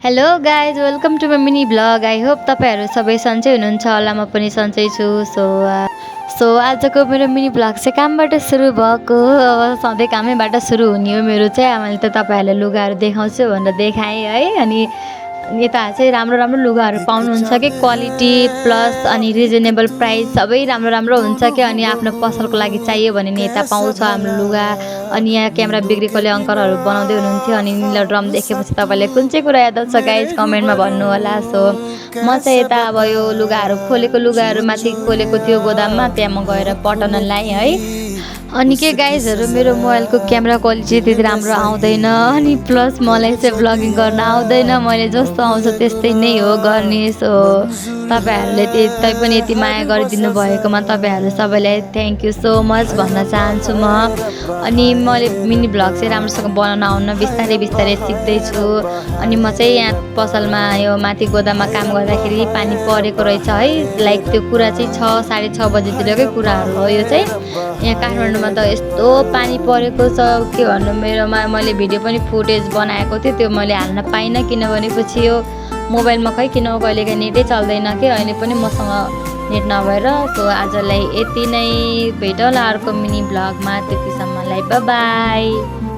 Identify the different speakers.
Speaker 1: Hello guys welcome to my mini blog. I hope तपाईँहरू सबै सन्चै हुनुहुन्छ होला, म पनि सन्चै छु। सो आजको मेरो मिनी ब्लग चाहिँ कामबाट सुरु भएको। अब सधैँ कामैबाट सुरु हुने हो मेरो चाहिँ। मैले त तपाईँहरूलाई लुगाहरू देखाउँछु भनेर देखाएँ है। अनि यता चाहिँ राम्रो राम्रो लुगाहरू पाउनुहुन्छ कि क्वालिटी प्लस अनि रिजनेबल प्राइस सबै राम्रो राम्रो हुन्छ कि। अनि आफ्नो पसलको लागि चाहियो भने नि यता पाउँछ हाम्रो लुगा। अनि यहाँ क्यामेरा बिग्रेकोले अङ्कलहरू बनाउँदै हुनुहुन्थ्यो। अनि निलो ड्रम देखेपछि तपाईँले कुन चाहिँ कुरा याद आउँछ गाइज कमेन्टमा भन्नु होला। सो म चाहिँ यता अब यो लुगाहरू खोलेको लुगाहरू माथि खोलेको थियो गोदाममा, त्यहाँ म गएर पटाउन लाएँ है। अनि के गाइजहरू मेरो मोबाइलको क्यामेरा क्वालिटी त्यति राम्रो आउँदैन। अनि प्लस मलाई चाहिँ ब्लगिङ गर्न आउँदैन। मैले जस्तो आउँछ त्यस्तै नै हो गर्ने। सो तपाईँहरूले तै पनि यति माया गरिदिनु भएकोमा तपाईँहरू सबैलाई थ्याङ्क यू सो मच भन्न चाहन्छु म। अनि मैले मिनी ब्लग चाहिँ राम्रोसँग बनाउन आउन बिस्तारै बिस्तारै सिक्दैछु। अनि म चाहिँ यहाँ पसलमा यो माथि गोदाममा काम गर्दाखेरि पानी परेको रहेछ है। लाइक त्यो कुरा चाहिँ 6-6:30 बजीतिरकै कुराहरू हो यो चाहिँ। यहाँ काठमाडौँमा त यस्तो पानी परेको छ के भन्नु। मेरोमा मैले भिडियो पनि फुटेज बनाएको थिएँ, त्यो मैले हाल्न पाइनँ किनभने पछि यो मोबाइलमा खै किन कहिलेकाहीँ नेटै चल्दैन कि अहिले पनि मसँग नेट नभएर। सो आजलाई यति नै, भेटौँला अर्को मिनी ब्लगमा। त्यतिसम्मलाई बाई बाई।